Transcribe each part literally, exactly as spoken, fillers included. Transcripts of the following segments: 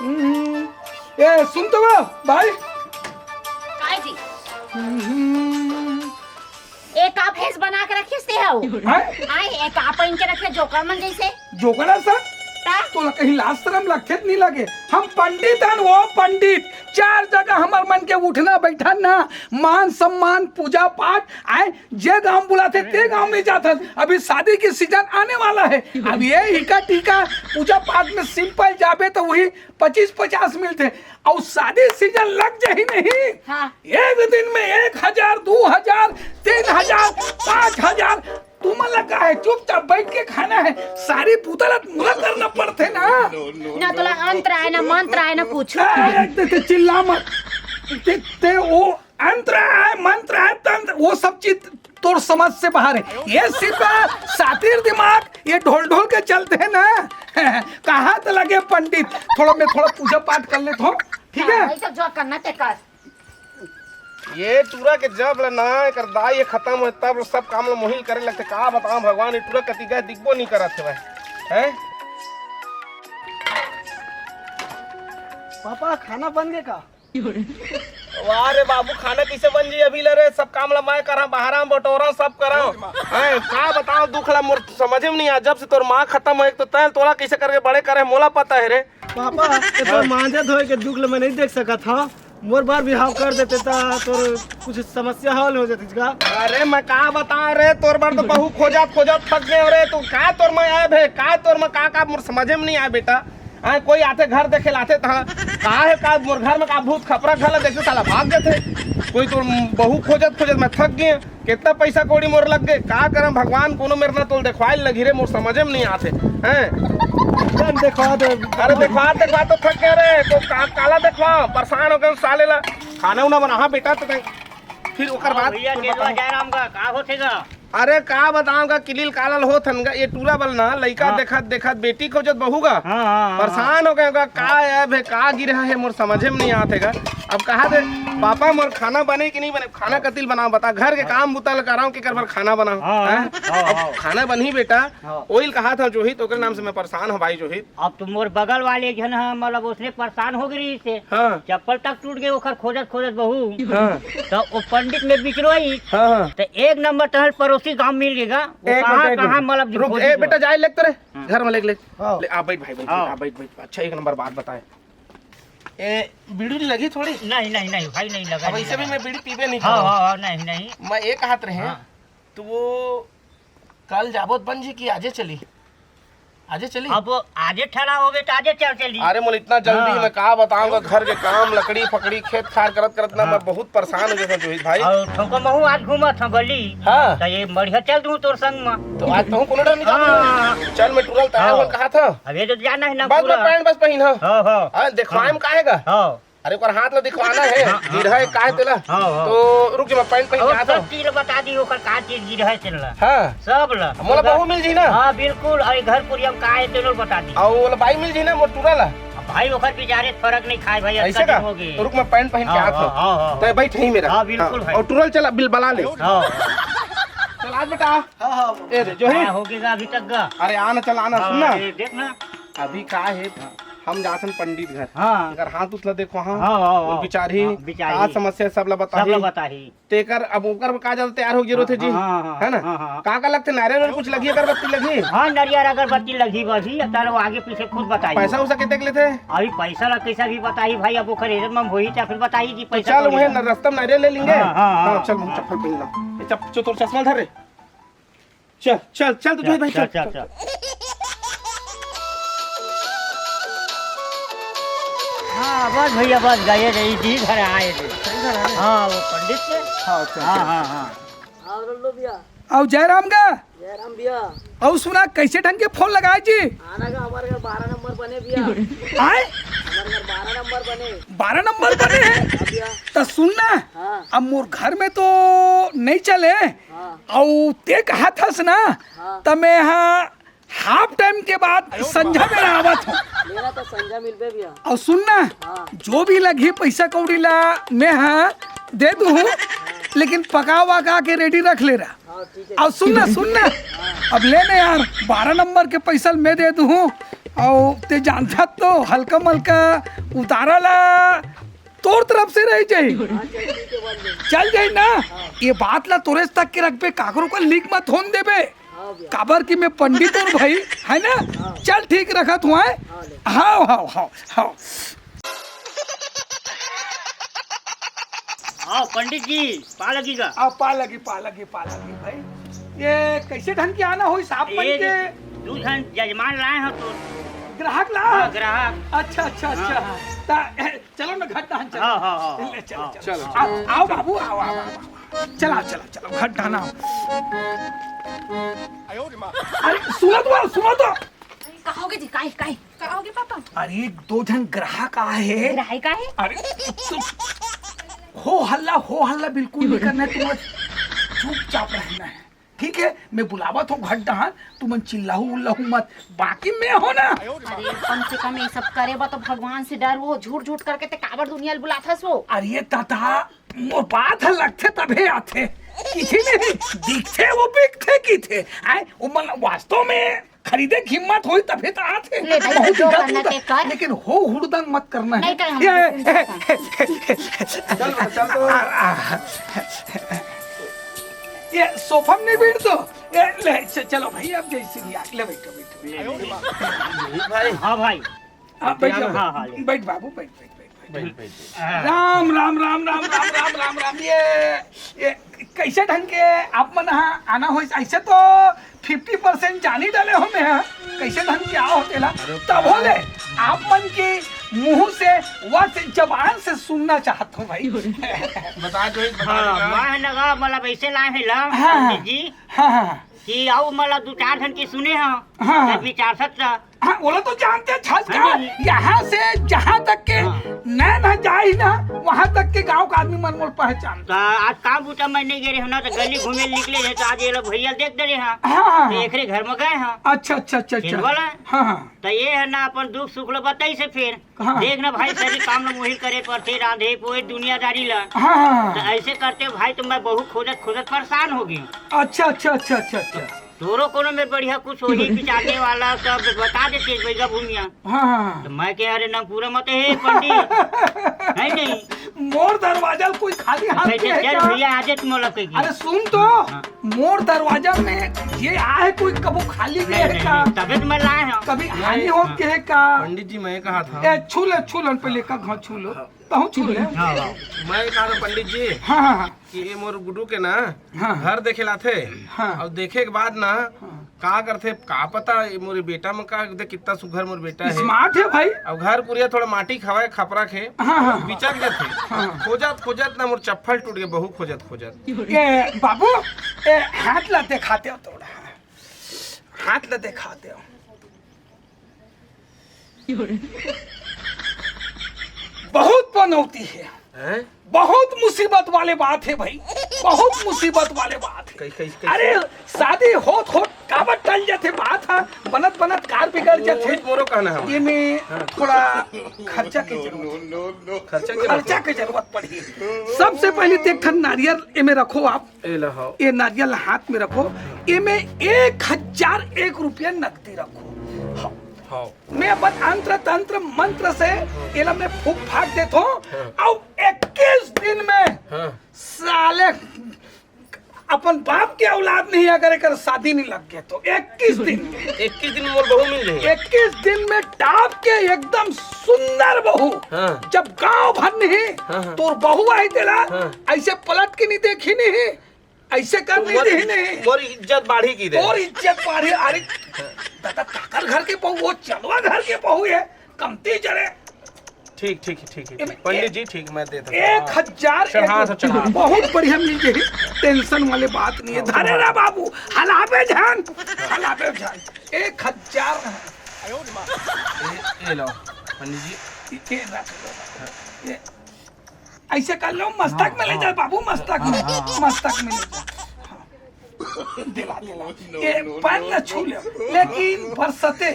हम्म, ए, सुन तो वो, भाई। काय जी? हम्म। एक आप भेस बना के रखिस ते हव। हैं? आय, एक आप पहिन के रखे जोकर मन जैसे। जोकर सा? ता? तोला कहीं लाज शरम लगथे त नहीं लगे? हम पंडित हन, वो पंडित। चार जगह हमर मन के उठना बैठना, मान सम्मान, पूजा पाठ, आय, जे गांव बुलाथे, ते गांव में जाथन। अभी शादी के सीजन आने वाला है। अब ये हिका टीका पूजा पाठ में सिंपल जाबे तो वही पच्चीस पचास मिलथे। अउ शादी सीजन लग जाही नहीं, हाँ। एक दिन में एक हजार, दू हजार, तीन हजार, पाँच हजार, तुमन ला का है, चुपचाप बैठ के खाना है। सारी बुता ला मोला करना पड़थे ना। ना तोला अंतर आय, ना मंत्र आय, ना कुछ। ए, ते, ते चिल्ला मत। ते, ते वो अंतर आय, मंत्र आय, तंत्र, वो सब चीज तोर समझ से बाहर है। ये सिर्फ सातिर दिमाग, ये ढोल ढोल के चलते हैं ना। कहाँ तो लगे पंडित, थोड़ा मैं थोड़ा पूजा पाठ कर लेता हूँ, ठीक है? हाँ, ये सब जो करना ते कर। ये टूरा के जब ले ना एकर दाई ये खत्म होय, तब सब काम ल मोहिल करे लगथे। का बताओं भगवान, ये टूरा कति गए दिखबो नहीं करत हवय, हैं? पापा, खाना बन गए का? वाह रे बाबू, खाना कैसे बन जी अभी ले रे? सब काम ल मैं करा, बहारा में बटोरा, सब करा। हैं, का बताओं दुख ला, मोर समझे में नहीं आ। जब से तोर माँ खत्म होय, तो तैं तोला कैसे करके बड़े करे, मोला पता है रे। पापा, ये तो हाँ। मांजे धोए के दुख ल मैं नहीं देख सकत हूँ। मोर बार बिहाव कर देते ता तोर कुछ समस्या हल हो जाती का? अरे मैं का बताओं रे, तोर बार तो बहू खोजत खोजत थक गए रे। तू का तोर में आए भे, का तोर में का, का मोर समझे में नहीं आए बेटा। हाँ, कोई आथे घर देखे लाथे तहाँ, का है का मोर घर में का भूत खपरा घर ला देखते साला भाग जाथे। कोई तो बहू खोजत खोजत मैं थक गए। कितना पैसा कौड़ी मोर लग गए, का करम भगवान, कोनो मेर ना तोल देखवाए लगही रे, मोर समझे में नहीं आथे, हैं? चल देखवा दे। अरे देखवा, देखवा तो थक गया रे, तो का, काला देखवा, परेशान हो गए साले ला। खाना उना बना, हाँ बेटा, तो तैं फिर ओकर हाँ बाद भैया, फिर केलवा बताऊँ। जयराम का का होथे गा? अरे का बताऊँ गा, किलिल कालल होत हन गा, ये टूरा बल ना, लइका हाँ। देखत देखत बेटी खोजत बहू गा। हाँ, हाँ, हाँ, परेशान हो गए गा, का है बे, का गिरा है, मोर समझे में नहीं आथे गा। अब कहा दे, पापा मोर खाना बने कि नहीं बने? खाना कतिल बनाओ बता, घर के काम बुता ल कराओ, केकर बर खाना बनाओ, हाँ, हैं? हाँ, अब हाँ। खाना बनही बेटा, हाँ। ओइल कहा था जोहित, ओकर नाम से मैं परेशान हूँ भाई जोहित। अब तो मोर बगल वाले एक झन ह, मतलब उसने परेशान हो गई से, हाँ। चप्पल तक टूट गए ओकर खोजत खोजत बहू। हाँ। तो वो पंडित में बिचरोई, हाँ, हाँ। तो एक नंबर तहल पड़ोसी गांव मिल गएगा, वो एक कहाँ, मिनट, एक कहाँ मिनट। मतलब रुक, खोजी ए, तो। बेटा जाए लेग तो रे, हाँ। घर में लेग, लेग। हाँ। ले, आ बैठ भाई, बैठ, हाँ। आ बैठ, बैठ। अच्छा एक नंबर बात बताए। ए, बीड़ी लगी थोड़ी? नहीं, नहीं, नहीं भाई, नहीं लगा, अब नहीं ऐसे भी लगा। मैं बीड़ी पीबे नहीं हाँ, करूँ। हाँ, हाँ, नहीं, नहीं। मैं एक हाथ रहे, हाँ। तो वो कल जाबो त बन जी कि आजे चली? आजे चली? अब आजे ठहरा होगे तो आजे चल चली। अरे मोला इतना जल्दी हाँ। मैं का बताऊंगा, घर के काम, लकड़ी फकड़ी, खेत खार करत करत ना हाँ। मैं बहुत परेशान हो गया था जोहित भाई। और ठोको महू आज घूमत हूँ गली। हाँ। तो ये बढ़िया चल दूँ तोर संग में। तो आज तहूँ कोनो डर नहीं हाँ। जाबो। चल मैं टूरा ल तैयार हाँ। होन कहा था। अब ये तो जाना है ना बस पूरा। मैं पैंट बस पहिन हाँ। हाँ, हाँ। हाँ, देखवाए हाँ। में का है गा? हाँ। अरे, ओकर हाथ ला दिखवाना है, हाँ, हाँ, गिरहा हाँ, काहे तेला? हाँ, हाँ। तो रुक जा, मैं पैंट पहिन के और आता सब हूँ। चीज बता दी, ओकर का चीज गिरहा तेला। हाँ। सब ला। मोला ओकर बहू मिल जी ना? हाँ, बिल्कुल, और घर कुरिया में का है, तेलो बता दी। और ओला बाई मिल जी ना, मोर टूरा ला? अब भाई, ओकर बेचारे फर्क नहीं खाए भाई, ऐसे अतका का? दिन हो गए। तो रुक, मैं पैंट पहिन के हाँ, आता हूँ। हाँ, हाँ, हाँ। तो बैठ यहीं मेरा। हाँ, बिल्कुल हाँ। भाई। और टूरा ल चला, बिल बला ले। हाँ। चल, आज बेटा। हाँ, हाँ। ए रे, जो है। हाँ, हो गया अभी तक गा। अरे, आना, चल, आना, हाँ, सुन ना। ये देख ना। अभी का है, हम जाथन पंडित घर। हाँ। अगर हाथ उथला देखो, हाँ। हाँ, हाँ, वो हाँ। बिचारी, हाँ, बिचारी। का समस्या सब ला बताही। सब ला बताही। तेकर अब ओकर का ज्यादा तैयार हो गिरो थे जी। हाँ, हाँ, हाँ, है ना? हाँ, हाँ। का का लगथे? नारियल और कुछ लगी, अगरबत्ती लगी? हाँ, नारियल अगरबत्ती लगी बस ही, अब तारो आगे पीछे खुद बताइए। पैसा उसा कितने के लेथे? अभी पैसा ला कैसा भी बताई भाई, अब ओकर एरन में होई, तो फिर बताई जी तो पैसा चल, कौड़ी वही ला। न-, रास्ता में नारियल ले लेंगे। हाँ, हाँ, हाँ। हाँ, चल, मुझे चप्पल पहन ला। ये चप-, चो, तोर चश्मा धर रे। चल, चल, चल, तू चल, जो भाई, चल, चल, चल, चल। चल। हाँ, बस भैया, बस गए रे, इसी घर आए थे। सही घर आए? हाँ, वो पंडित से। हाँ, अच्छा, हाँ, अच्छा। हाँ, हाँ। हाँ, बोल लो भैया। आओ, जयराम का। जयराम भैया। अउ सुना, कैसे ढंग के फोन लगाए जी? आना का, हमारे घर बारह नंबर बने भैया। आए? हमारे घर बारह नंबर बने। बारह नंबर बने हैं? हाँ भैया। त सुन ना, हाँ। अब मोर घर में तो नहीं चले। हाँ। अउ ते कहा थस ना, हाँ। त मैं हा half time के बाद संझा बेरा आवत हूँ। मेरा तो संझा मिलबे भैया। अउ सुन ना, हाँ। जो भी लगही पैसा कौड़ी ला मैं हा दे दूँ, लेकिन पका वका के ready रख ले रहा। हाँ, ठीक है। अब सुन ना, सुन ना। अब ले ना यार, बारह नंबर के पैसा मैं दे दूँ, अउ ते जानथस तो हल्का मल्का उतारा ला तोर तरफ से रह जाही, चल जाही ना। ये बात ला तोरेच तक के रखबे, काकरो का लीक मत होन देबे, काबर कि मैं पंडित हूँ भाई, है ना? चल ठीक रखत हूँ, हैं? हाँ, हाँ, हाँ, हाँ। हाँ, पंडित जी, पा लगी का? अब पा लगी, पा लगी, पा लगी भाई। ये कैसे ढंग के आना होइस आप मन ये के? दू झन जजमान लाए हो तो। ग्राहक ला? हाँ, ग्राहक। अच्छा, अच्छा, अच्छा। हाँ। ता, ए, चलो ना, घट डहन चलो। हाँ, हाँ, हाँ, ले, चलो, हाँ। चलो। चलो, आओ, चलो। आओ बाबू, आओ, आओ, आओ, आओ। चला, चला, चलो, घट डहन आओ। अरे, सुनो तो, सुनो तो। का होगे जी, काहे, काहे? का होगे पापा? अरे, दो झन ग्राहक आए हे। ग्राहक आए हे? अरे, तो हो हल्ला, हो हल्ला बिल्कुल नहीं करना है, तुम बस चुपचाप रहना है, ठीक है? मैं बुलावत हूँ घट डहन, तुमन चिल्लाहू उल्लाहू मत, बाकी मैं हो ना। अरे, कम से कम ये सब करे बर तो भगवान से डर, वो झूठ झूठ करके ते काबर दुनिया ल बुलाथस वो? अरे तथा, मोर बात ह लगथे तभे आथे, किथे नहीं, दिखथे वो बिकथे किथे, आय, वो मन वास्तव में खरीदे के हिम्मत होई तभे तो आथे। ले भाई, बहुत जो दिखा करना दूंगा, ते कर। लेकिन हो हुड़दंग मत करना है। नहीं कर, हम ये, नहीं करना। चल, चल तो। आ, आ, ये सोफा में नहीं बैठ दो। ये ले, च-, चलो भाई, अब जैसे भी आ, ले बैठो, बैठो। ले, ले, ले। भाई। हाँ भाई। हाँ, बैठ जाओ। हाँ, हाँ, ले। बैठ बाबू, बैठ, बैठ, बैठ, बैठ। बैठ, बैठ, बैठ। हाँ। राम, राम, राम। ये, ये कैसे ढंग के आप मन हा आना होइस? ऐसे तो फिफ्टी परसेंट जानी डाले हो मैं हा। कैसे ढंग के आओ तेला? अरे तब हो ले, आप मन के मुंह से, वक्त जबान से सुनना चाहत हो भाई। बता दो, बता हाँ, दो। मैं लगा, मतलब, ऐसे लाए हैं ला, हाँ, हाँ। पंडित जी। हाँ, हाँ। कि अउ मतलब दू चार झन के सुने हंव, हाँ, हाँ। विचारसत रह। हाँ, ओला तो जानते हैं, छस हाँ, का, नहीं। यहाँ से जहाँ तक के हाँ। नैन ह जाही ना, वहाँ तक के गांव का आदमी मन मोर पहचान। तो आज काम बूता मैं नहीं गे रहे हंव ना, तो गली घूमे निकले रहे, तो आज ये लोग भैया देख दे रहे हैं। हाँ, हाँ, तो हाँ। एकरे घर में गए हैं। अच्छा, अच्छा, अच्छा, अच्छा। खेलवा ला। हाँ, हाँ। तो ये है ना, अपन दुख सुख लो बताई से फिर। हाँ। देख ना भाई, सभी काम ल मोही करे पड़थे, रांधे पोहे, दुनियादारी ला। हाँ, हाँ, हाँ। तो ऐसे करते भाई, तो मैं बहुत खोजत खोजत परेशान हो गई हूँ। अच्छा, अच्छा, अच्छा, अच्छा, अच्छा। तोरो कोनो में बढ़िया कुछ वही विचारने वाला, सब बता देते बैगा भूमिया। हाँ, हाँ, हाँ। तो मैं कहे, "अरे ना, पूरा मत है पंडित।" है नहीं? मोर दरवाजा कोई खाली हाथ अच्छा, के है चल का? भैया, आ जा तुम लोग के। अरे सुन तो, हाँ। मोर दरवाजा में ये आए कोई कभू खाली नहीं, नहीं, है नहीं, का? नहीं, तबे तो मैं लाए हंव। कभी नहीं, हानि हो हाँ। के है का? पंडित जी, मैं कहा था। ए, छू ले, छू ले, पहले का घा छू लो। हाँ। तहूँ छू ले। हाँ, हाँ। मैं कहा था पंडित जी हाँ, हाँ, हाँ। कि ये मोर गुड्डू के ना हाँ। घर देखे लाथे। हाँ। अउ देखे के बाद ना हाँ। का करथे, का पता, ये मोर बेटा में का, देख कितना सुघर मोर बेटा है। Smart है भाई। अउ घर कुरिया थोड़ा माटी खवाए, खपरा खे, हाँ, हाँ। बिचक जाथे। हाँ। खोजत, खोजत ना मोर चप्पल टूट गए, बहुत खोजत, खोजत। ए, बाबू, ए, हाथ ला दिखाते हो थोड़ा। हाथ ला दिखाते हो। बहुत पनौती है। हैं? बहुत मुसीबत वाले बात है भाई, बहुत मुसीबत वाले बात है। कई-, कई-, कई-, अरे, शादी होत होत काबर टल जाथे बात हा, बनत बनत कार बिगड़ जाथे। मोरो कहना है। ये में हाँ। थोड़ा खर्चा के जरूरत है। खर्चा के खर्चा के जरूरत पड़ी। सबसे पहले तो एक ठन नारियल ये में रखो आप। ए ला, हाँ। ये नारियल हाथ में रखो, ये में एक हजार एक रुपया नकदी रखो। हाँ। हाँ। मैं अपन अंत्र तंत्र मंत्र से एला मैं फूक फाक देथो, हाँ। अउ इक्कीस दिन में हाँ। साले अपन बाप के औलाद नहीं, अगर एकर शादी नहीं लग गया तो इक्कीस दिन में। इक्कीस दिन में मोर बहू मिल जाही। इक्कीस दिन में टाप के एकदम सुंदर बहू। हाँ। जब गांव भर नहीं हाँ, हाँ। तोर बहू आई तेला, हाँ। ऐसे पलट के नहीं देखी नहीं। ऐसे कर तो नहीं मोर, दे नहीं। मोर इज्जत बाढ़ी की दे। और इज्जत बाढ़ी, अरे, दादा, काकर घर के बहू, वो चंदवा घर के बहू है, कमती जरे। ठीक, ठीक, ठीक, ठीक। एमे पंडित जी, ठीक, मैं दे देता हूँ। एक हजार चढ़ा एक तो चढ़ा। बहुत बढ़िया मिल गई, tension वाले बात नहीं है। हाँ, धरे चढ़ा। रहा बाबू, हलाबे जान, हलाबे जान। एक हजार। ये, ये लो, पंडित जी। ये रख लो। ये ऐसे कर लो, मस्तक हाँ, में ले हाँ। जा बाबू, मस्तक हाँ, में, हाँ, हाँ। मस्तक में ले जा। हाँ। दिला, दिला। ये पैर न छू ले, लेकिन बरसते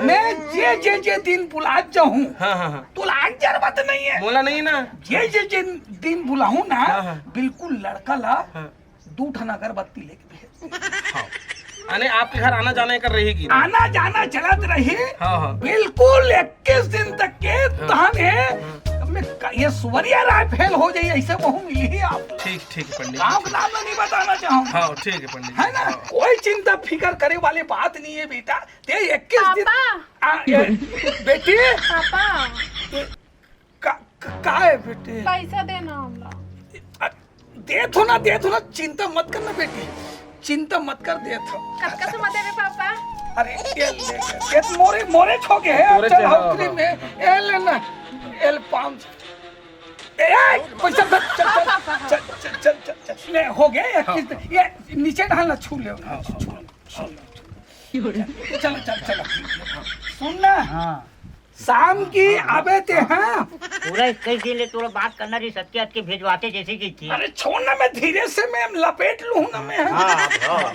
मैं जे, जे, जे दिन बुलात जाहूँ, हाँ, हाँ, हाँ। तो लाग जरूरत नहीं है। मोला नहीं ना। जे, जे, जे दिन बुलाहूँ ना, हाँ, हाँ। बिल्कुल लड़का ला हाँ। दू ठन अगरबत्ती लेके भेज। हाँ। अने आपके घर आना जाना एकर रही कि नहीं? आना जाना चलत रही। हाँ, हाँ। बिल्कुल इक्कीस दिन तक के हाँ। तहन हे। हाँ। मैं क-, ये सुवरिया राय फेल हो जाई, ऐसे वहू मिली ही आप। ठीक, ठीक है पंडित जी, गाँव के ठीक। नाम नहीं बताना चाहूँ। हाँ, ठीक है पंडित जी, है ना? हाँ। कोई चिंता फिकर करे वाली बात नहीं है बेटा। ते इक्कीस दिन पापा। आ, ए, बेटी। पापा। ए, का, का, का है बेटी? पैसा देना हमला। आ, देत हो ना, देत हो ना, चिंता मत करना बेटी, चिंता मत कर, देत हो। कतका समय देबे पापा? अरे ये ले, ये मोरे, मोरे छोके है, तोरे चल से, हाँ, हौकरी हाँ। में, ये ले ना, ये ले पाँच सौ। ए, ए, पैसा धर, चल, हाँ, चल, पापा, हाँ। चल, चल, चल, चल, चल। ले, हो गया, ये हाँ, किस्त, हाँ। ये नीचे डालना, छू ले, हाँ, छू, हाँ। छू ले। चलो, चलो, चलो, ठीक है, हाँ। सुन ना, हाँ। शाम की आबे ते, हाँ। पूरा इक्कीस दिन ले तोला बात करना रही, सत्य हट के भेजवाते जैसे कि थी। अरे छोड़ ना, मैं धीरे से मैं लपेट लूँ ना मैं। हाँ, हाँ।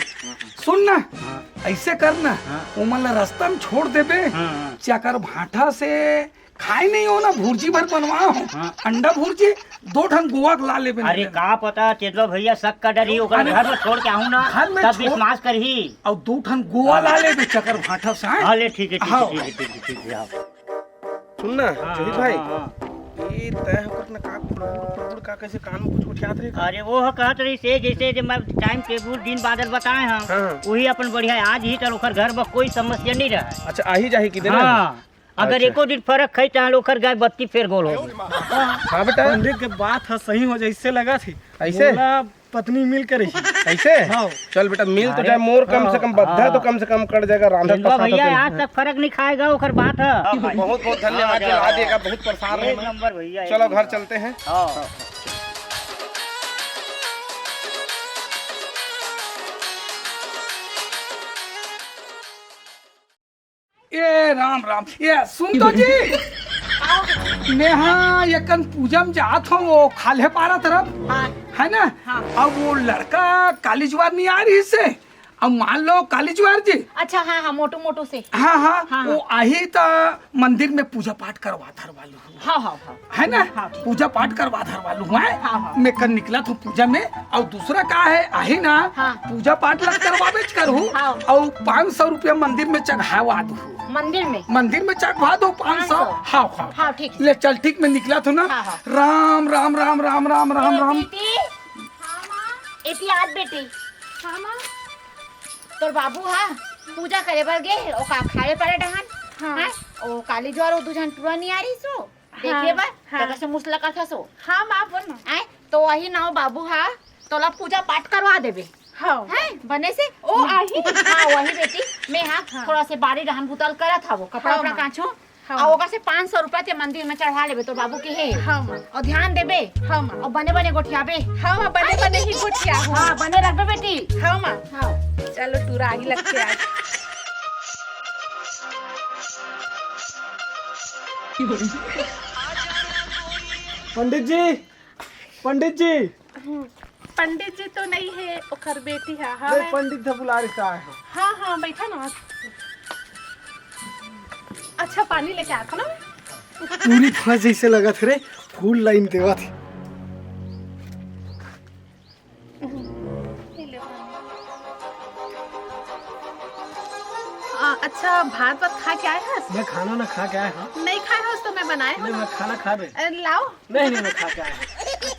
सुन ना, हाँ। ऐसे कर ना, हाँ। ओमन ला रास्ता में छोड़ देबे, हाँ, हाँ। चकर भाटा से खाए नहीं हो ना, भुर्जी भर बनवा हो, हाँ। अंडा भुर्जी, दो ठन गोवा के ला लेबे अरे नहीं। का पता, चेतवा भैया शक का डरी, ओकर अरे घर में छोड़ के आहूँ ना, घर में तब छोड़ विश्वास करही। अउ दू ठन गोवा ला लेबे चकर भाटा से, हैं? हाँ, ले, ठीक है, ठीक है, हाँ। ठीक है, ठीक है, ठीक है, हाँ। सुन ना, हाँ, जोहित हाँ, भाई, हाँ, हाँ। ये तय होकर ना का कुड़बुड़, कुड़बुड़ का कैसे कान में कुछ गोठियात रही? अरे वो ह कहत रही से, जैसे जे मैं टाइम टेबुल दिन बादल बताए हम, हाँ, हाँ। वही अपन बढ़िया आज ही चल ओकर घर में कोई समस्या नहीं रहा। अच्छा, आही जाही की देना? हाँ। अगर अच्छा। एको दिन फर्क खई, तहां ओकर गाय बत्ती फेर गोल हो गई। हाँ बेटा। पंडित के बात ह सही हो जाए, इससे लगा थी। ऐसे? मोला पत्नी मिल के रही। ऐसे? हाँ। चल बेटा, मिल तो अरे, जाए, मोर कम से हाँ, कम बद्धा हाँ। तो कम से कम कट जाएगा, रांधा चंदुआ पसाता भैया, तो आज तक फर्क नहीं खाएगा ओकर बात ह। हाँ भाई। बहुत बहुत धन्यवाद हाँ, जो ला हाँ। देगा, बहुत परेशान है एक मैं। नंबर भैया, एक चलो घर नंबर। चलते हैं। हाँ। ए राम राम, ए सुन तो जी, मेहा एकन पूजा में जात हूँ, वो खाल्हे पारा तरफ, हाँ। है ना? हाँ। अब वो लड़का काली जुआर नहीं आ रही से, अब मान लो काली जुआर जी। अच्छा, हाँ, हाँ, मोटू मोटू से। हाँ, हाँ, हाँ, वो हाँ। आही त मंदिर में पूजा पाठ करवा धरवा लू। हाँ, हाँ, हाँ। है ना? हाँ, ठीक। पूजा पाठ करवा धरवा लू, हैं? हाँ, हाँ। मैं कल निकला था पूजा में, और दूसरा का है, आही ना, हाँ। पूजा पाठ लग करवाबेच करहूँ, हाँ। और पाँच सौ रुपया मंदिर में चढ़ावा दू। मंदिर में? मंदिर में चढ़वा दो पाँच सौ। पाँच सौ। हाँ, हाँ। हाँ, ठीक। ले चल, ठीक, मैं निकला था ना। हाँ, हाँ। राम, राम, राम, राम, राम, राम, ए, राम। बेटी। हाँ, माँ। एती आत बेटी। हाँ, माँ। तोर बाबू हा पूजा करे बर गे, ओका खाड़े पारे डहान। हाँ। हैं? ओ काली जुआर ओ दू झन टुरा नियारी सो। देखे हाँ, बर, हाँ। तेकर से मुसला कथा सो। हाँ, माँ, बोल ना। आय, तो वही नाव बाबू हा, तोला पूजा पाठ करवा देबे। हाँ। हैं? बने से? ओ, आही? हाँ, वही बेटी, मैं हा, हाँ। थोड़ा से बारी डहान भूतल करत हवो, कपड़ा हाँ, उपड़ा माँ। कांचो। हाँ, अउ माँ। ओकर से पाँच सौ रुपया ते मंदिर में चढ़वा लेबे, तोर बाबू के हे। हाँ, माँ। अउ ध्यान देबे। हाँ, माँ। अउ बने बने गोठियाबे। हाँ, माँ, बने बने ही गोठिया हूँ। हाँ, बने रखबे बेटी। हाँ, माँ। हाँ। चलो, टुरा आही लगथे आज। पंडित जी, पंडित जी। हम्म, पंडित जी तो नहीं है, ओकर बेटी है। हाँ, नहीं, मैं पंडित था, बुला रिहिस, आए हो। हाँ, हाँ, बैठा ना। अच्छा, पानी लेके आया था ना। पूरी फंस जैसे लगा थे रे, फुल लाइन देवा थे। आ, अच्छा, भात वात खा के आए हस? मैं खाना ना खा के आए हूँ। नहीं खाए हस तो मैं बनाए हूँ नहीं, ना। मैं खाना खा दे। ए, लाओ। नहीं, नहीं, मैं खा के आए हूँ।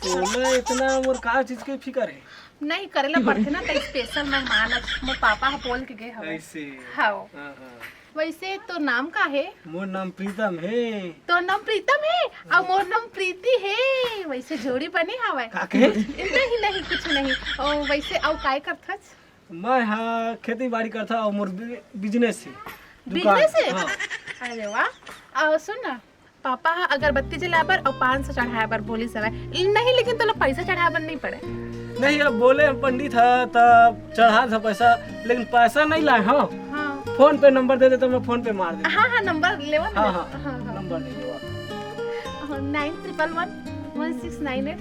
तो मैं इतना मोर का चीज के फिकर है? नहीं, करेला पड़थे ना, त स्पेशल मेहमान अस, मोर पापा ह बोल के गे हवे। ऐसे। हाँ। हाँ, हाँ। वैसे तो नाम का है? मोर नाम प्रीतम है। तो नाम प्रीतम है, और मोर नाम प्रीति है। वैसे जोड़ी बने हवे। का कहे? नहीं, नहीं, कुछ नहीं। और वैसे, और काय करथस? मैं हाँ खेती बाड़ी करथा और मोर बि-, बिजनेस है। दुकान। बिजनेस है? हाँ। अरे वाह। और सुन ना, पापा ह अगरबत्ती जलाए बर अउ पाँच सौ चढ़ाए बर बोलिस हवय। नहीं, लेकिन तोला पैसा चढ़ाए बर नहीं पड़े। नहीं, अब बोले हम पंडित ह, त चढ़ा था पैसा, लेकिन पैसा नहीं लाए हो। हाँ। फोन पे नंबर दे दे तो मैं फोन पे मार देता। हाँ, हाँ, नंबर लेवा ना। हाँ, हाँ, हाँ, हाँ। नंबर दे दो आप। हाँ, nine triple one one six nine eight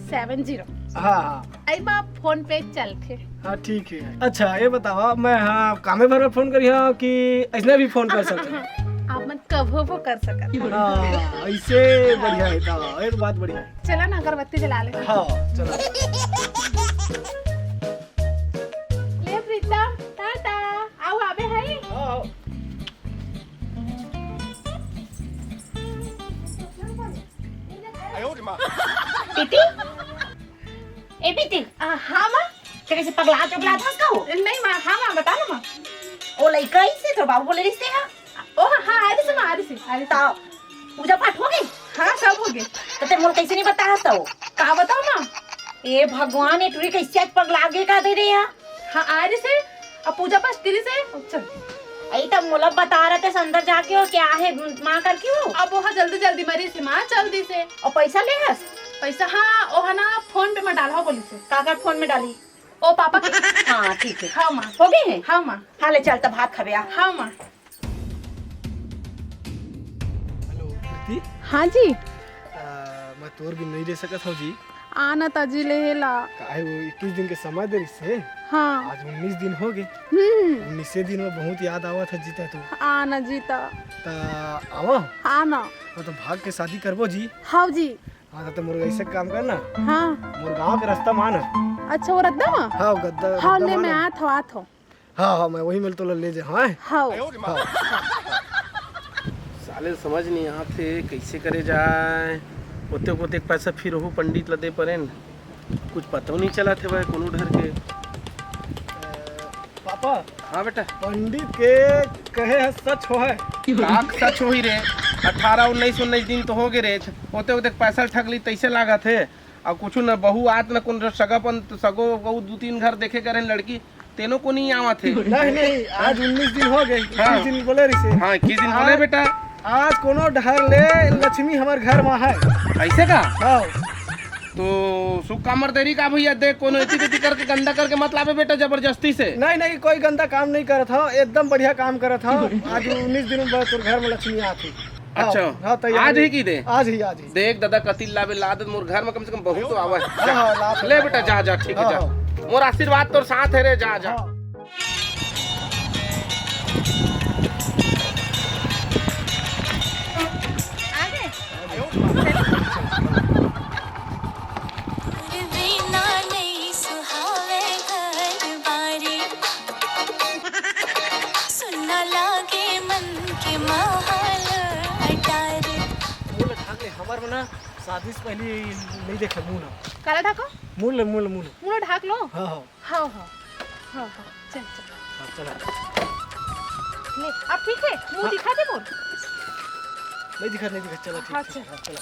seven zero. हाँ, हाँ। अई बा फोन पे चलथे। हाँ, ठीक है। अच्छा, ये बताओ, मैं हाँ कामे भर में फोन करी हाँ कि ऐसने भी फोन कर सकते हैं? आप मन कभो वो कर सकत हो। हाँ, ऐसे बढ़िया है, हाँ, ये तो बात बढ़िया है। चला ना, अगरबत्ती जला ले। हाँ, चलो। ले प्रीतम, टाटा। पीती, ए पीती, आ, हाँ माँ। तेरे से पगला चुगला था उसका हो? नहीं माँ, हाँ माँ, बता ना माँ। ओ लइका ही से तो बाबू बोले रिश्ते हा। ओ हाँ, आ रही से माँ, आ रही से, आ रही से। ता पूजा पाठ हो गई? हाँ, सब हो गए। तो ते मोल कैसे नहीं बताया था वो? का बताओ माँ? ए भगवान, ये टुरी कैसे आज पगला गे का दे रहे यार? हाँ, आ रही से। अब पूजा पाठ करी से, अब चल। अई तब मोला बता रहे थे अंदर जाके, और क्या है माँ करके वो? अब वो जल्दी जल्दी मरी से माँ, जल्दी से। और पैसा ले हस? पैसा, हाँ, वो है ना, फोन पे मैं डाला बोली से। काकर फोन में डाली? ओ पापा के। हाँ, ठीक है। हाँ माँ। हो गई है? हाँ माँ। हाँ, ले चल तब भात खाबे आ। हाँ माँ। हेलो प्रीति। हाँ जी। आ, मैं तोर बिन नहीं रह सकत हूँ जी। आना ता जी लेहे ला। काहे वो इक्कीस दिन के समय दे रिसे? हाँ। आज उन्नीस दिन हो गए। हम्म। उन्नीसे दिन में बहुत याद आवत है जीता तू। आना जीता। ता आवा। आना। मैं तो भाग के शादी करबो जी। हाँ जी। हाँ, तो मोर ऐसे काम कर ना। हाँ। मोर गांव के रास्ता में आना। अच्छा, वो रद्दा में? हाँ, गद्दा, हाँ, रद्दा ले में मैं आना। आत हूँ, आत हूँ। हाँ, हाँ, मैं वही मिल तो ले जे, हाँ। हाँ। हाँ। साले समझ नहीं आते, कैसे करे जाए। ओते ओते पैसा फिर ओहू पंडित ला दे परेन, कुछ पता नहीं चला थे भाई कोनो ढर के। पापा। हाँ बेटा। पंडित के कहे है सच हो है। का सच होही रे? अठारह उन्नीस, उन्नीस दिन तो हो गए रे। ओते ओते पैसा ठगली तैसे लागत है। अब कुछ न बहू आत न कोन सगापन, सगो बहू दू तीन घर देखे करे लड़की, तेनो को नहीं आवत है। नहीं, नहीं, आज उन्नीस दिन हो गए, हाँ। इक्कीस दिन बोले रिसे। हाँ, इक्कीस दिन बोले आज बेटा। आज कोनो ढर ले लक्ष्मी हमार घर में है। ऐसे का? हाँ। तो सुख कामर देरी का भैया, देख कोनो एती तेती करके गंदा करके मत लाबे बेटा जबरदस्ती से। नहीं, नहीं, कोई गंदा काम नहीं करत हो, एकदम बढ़िया काम करत हो। आज उन्नीस दिन में तोर घर में लक्ष्मी आत ही। अच्छा, हाँ, तैयारी। आज ही की दे? आज ही, आज ही। देख दादा, कतिल लाबे ला दे, मोर घर में कम से कम बहू तो आवे। हाँ, हाँ, ला दे। ले बेटा, जा, जा, ठीक है, हाँ, जा। हाँ। मोर आशीर्वाद तोर साथ है रे, जा, जा। हाँ। आ गए? बिना नहीं सुहावे घर बारी। सुन्ना लागे मन के माहौल अटारी। मुंह ला ढाक ले, हमार में ना शादी से पहले नहीं देखे मुंह ना। काला ढाको? मुंह ले, मुंह ले, मुंह ले। मुंह ढाक लो। हाँ, हाँ। हाँ, हाँ। हाँ, हाँ। चल, चल। हाँ, चला। ले, अब ठीक है? मुंह हाँ। दिखा दे मोर। नहीं दिखा, नहीं दिखा। चला, ठीक, हाँ, ठीक। चल। हाँ, चला।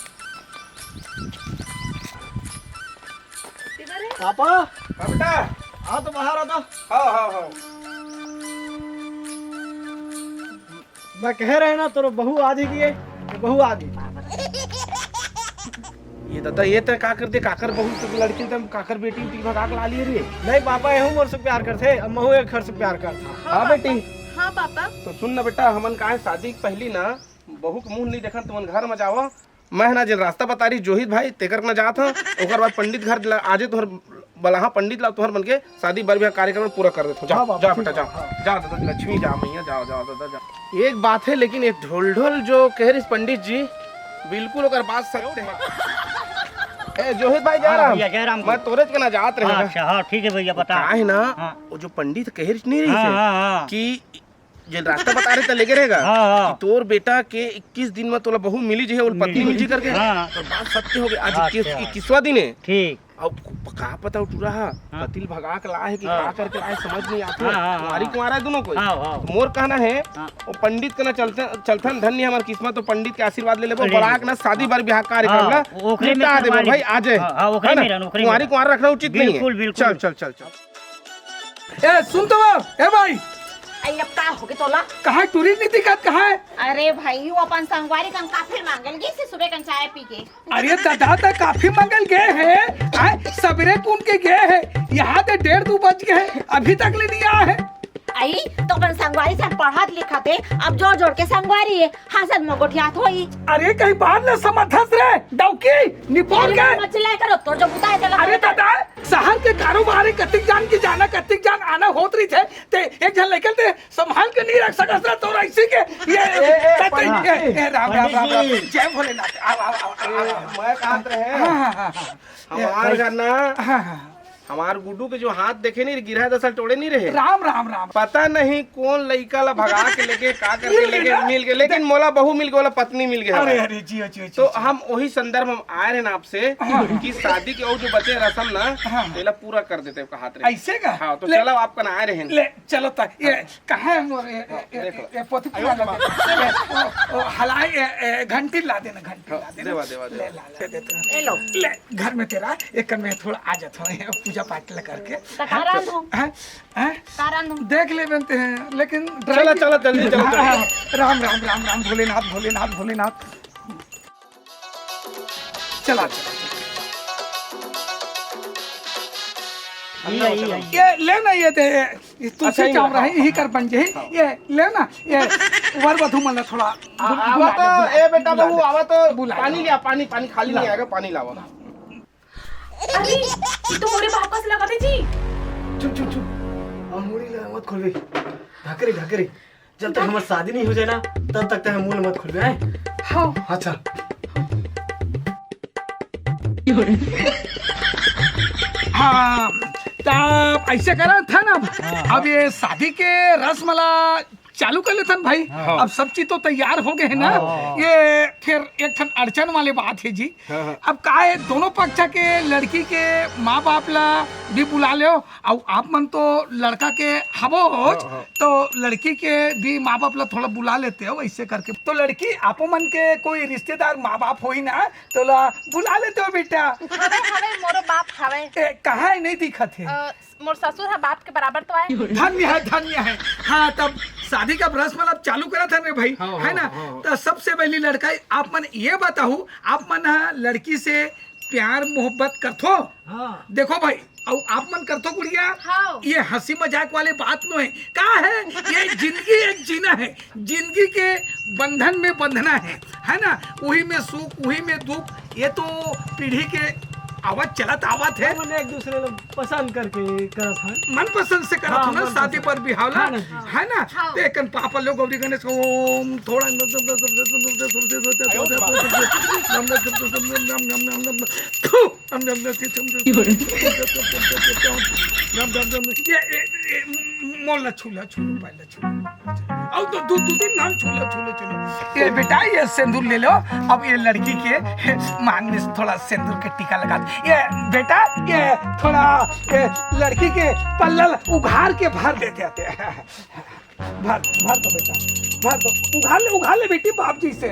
किधर है? पापा। हाँ, बेटा। आ तो बाहर आ तो। हाँ, हाँ, हाँ। मैं कह रहे ना, तोर बहू आ जी की है, ये बहू आ जी। ये दादा, ये तय का कर दे, काकर बहू तो लड़की तम काकर बेटी उठी भगा के ला लिए रे। नहीं पापा, ये हूँ मोर से प्यार करथे, अब महू एक घर से प्यार करथा। हाँ हाँ बेटी। पापा। हाँ पापा। तो सुन ना बेटा, हमन काहे शादी के पहली ना बहू के मुंह नहीं देखन, तुमन घर में जावा। मैं ना जेन रास्ता बता रही जोहित भाई, तेकर ना जात हूँ। ओकर बाद पंडित घर ला, आजे तोहर बलाहा पंडित ला तोहर मन के शादी बर बिहाव कार्यक्रम पूरा कर देथों। जा, हाँ बाबा, जा ठीक बेटा, बा, जा। हाँ। जा दादा लक्ष्मी, जा मैया, जा, जा दादा, जा। एक बात है, लेकिन एक ढोल ढोल जो कह रही पंडित जी, बिल्कुल ओकर बात सत्य है। ए जोहित भाई, हाँ जयराम। भैया, जयराम मैं को। तोरेच के ना जात रहे हाँ, ना। अच्छा, हाँ, ठीक है भैया, वो बता। का है ना, हाँ। वो जो पंडित कह रही नहीं रही हाँ, से हाँ, हाँ। कि जेन रास्ता बता रहे त लेके रहेगा हाँ, हाँ। कि तोर बेटा के इक्कीस दिन में तोला बहू मिली जी है, और पत्नी मिली। मिल जी करके। हाँ। तो बात सत्य हो गई। आज हाँ, इक्कीस, अच्छा। इक्कीसवाँ दिन है। ठीक। अब का पता वो टूरा हा, हाँ। कतिल भगा के ला है कि हाँ। का करके ला है, समझ नहीं आता। हाँ, हाँ, हाँ, कुंवारी हाँ। कुंवारा है दोनों कोई। हाँ, हाँ। मोर कहना है, हाँ। वो पंडित के ना चलते, चलथन धन्य हमार किस्मत, तो पंडित के आशीर्वाद ले लेबो, अरे। बराक ना शादी बर बिहाव कार्यक्रम हाँ, ला ओकरे में निपटा देबो तुम्हारी भाई, आ जाए। हाँ, हाँ, ओकरे है ना? में रहन, ओकरे में कुंवारी रहन। कुंवारा रखना उचित बिल्कुल, नहीं है। बिल्कुल। चल, चल, चल, चल। ए, सुन तो, ए भाई। अरे, अब का होगे तोला? कहाँ टूरी नहीं दिखत, कहाँ है? अरे भाई, वो अपन संगवारी कन काफी मांगल गई से सुबह कन चाय पी के। अरे दादा, त काफी मांगल गए है, आय, सबेरे कुन के गए है, यहाँ ते डेढ़ दू बज गए है, अभी तक ले नहीं आया है। आई, तो अपन संगवारी से पढ़त लिखत है, अब जोड़ जोड़ के संगवारी है, हाँ, सब में गोठियात होई। अरे, कहीं बात न समझस रे, डौकी, निपोर अरे, के। मत चिल्लाए करो, तो जो बुता है, चलो, अरे चलो। दादा, शहर के कारोबार है, कतिक जान की जाना, कतिक जान आना होत रही थे, ते एक जन लेकर ते संभाल के नहीं रख सकस रे, तोर ऐसी के, ये, ए, ए, ए, तत-, पंडित ए, ए, राम, राम, राम, राम। पंडित जी। जय भोलेनाथ, आओ, आओ, आओ, आओ, आओ। मैं कहत रहे, हाँ, हाँ, हाँ, हाँ। हमार ये, घर ना, हाँ, हाँ। हमार गुड्डू के जो हाथ देखे नहीं, गिरहा दसा टोड़े नहीं रहे। राम, राम, राम। पता नहीं कौन लइका ला भगा के लेके, का करके मिल गए लेके, ना? मिल गए, लेकिन मोला बहू मिल गए, ओला पत्नी मिल गए अरे, हमारे। अरे, जियो, जियो, तो जियो, जियो। हम वही संदर्भ में आए रहे ना आपसे हाँ। कि शादी के और जो बचे रसम ना, हाँ। तेला पूरा कर देते कहात रहे। ऐसे का? हाँ, तो ले, चलो आपका ना आए रहे। ले, चलो त, ये हाँ। कहाँ है मोर, ये, हाँ, ये, ये, देखो। ये पोथी पूरा लगे। ये, ओ, ओ, हलाई, ये, ये, घंटी ला देना, घंटी हाँ, ला देना। देवा, देवा, ले, देवा। ला, ला, दे देते हैं। ये लो। ले, घर में तेरा, एक में थोड़ा आ जाता हूँ, ये पूजा पाठ ला करके। त का रांधूं? हैं? हैं? का रांधूं? देख ले बनते हैं, लेकिन चला, चला, जल्दी चला, हाँ, चला। हाँ, राम, राम, राम, राम, भोलेनाथ, भोलेनाथ, भोलेनाथ। चला, चला, चला। ये, ये, ये। ये ले ना, ये दे, ये तुलसी अच्छा, ये चावरा मिला। है, यही कर बन जाए। हाँ। ये ले ना, ये वर वधू मन ला थोड़ा आ, बुल-, आवा बुला तो, ले, बुला, ए बेटा बुला बहू, ले। आवा तो बुला पानी ले। लिया, पानी, पानी खाली ला। नहीं आएगा, पानी लावा। अरे, ये तो मोरे बाप कस लगत हे जी। चुप, चुप, चुप। आ, मुड़ी ला मत खोलबे। ढाके रे, ढाके रे। जब तक हमर शादी नहीं हो जाए ना, तब तक तैं मुंह मत खोलबे, हैं? हाँ। अच्छा। हाँ, तब ऐसे करा था ना। हाँ। अब ये शादी के रस्म ला चालू कर लेथन भाई। हाँ। अब सब चीज तो तैयार हो गए है ना। हाँ। ये फिर एक ठन अड़चन वाले बात है जी। हाँ, हाँ। अब का है, दोनों पक्ष के लड़की के माँ बाप ला भी बुला लेव, अउ आप मन तो लड़का के हवो, हाँ, हाँ। तो लड़की के भी माँ बाप ला थोड़ा बुला लेते हो ऐसे करके। तो लड़की, आपो मन के कोई रिश्तेदार माँ बाप होई ना, तो ला बुला लेते हो बेटा। हवे, हवे, मोरो बाप हवे। ए, कहाँ है, नहीं दिखत है? अ, मोर ससुर ह बाप के बराबर तो आय। धन्य है, धन्य है। हाँ, तब शादी का रस्म अब चालू करत हन रे भाई, हाँ, है ना? हाँ, हाँ। तो सबसे पहली लड़का, आप मन ये बताओ, आप मन ह लड़की से प्यार मोहब्बत करथो? हाँ। देखो भाई, अउ आप मन करथो गुड़िया? हाँ। ये हंसी मजाक वाले बात नो है। का है? ये जिंदगी एक जीना है, जिंदगी के बंधन में बंधना है, है ना? वही में सुख, वही में दुख, ये तो पीढ़ी के आवत चलत आवत है। हमन एक दूसरे ला पसंद करके करत हन। मनपसंद से करत हाँ, हो ना, मनपसंद। शादी पर बिहाव ला, हाँ ना जी। है ना? हाँ। तो एकन पापा लोग गौरी गणेश को ओम थोड़ा ये, ये, ये, मोला छूला, छूला, पहले। अउ तो दू, दू तीन नाम छूलो, छूलो, छूलो। ये बेटा, ये सिंदूर ले लो। अब ये लड़की के मांग में थोड़ा सिंदूर के टीका लगा दे। ये बेटा, ये थोड़ा, ये लड़की के पल्ला उघार के भर देते आते। भर, भर दो बेटा, भर दो। उघार ले, उघार ले बेटी, बाप जी से।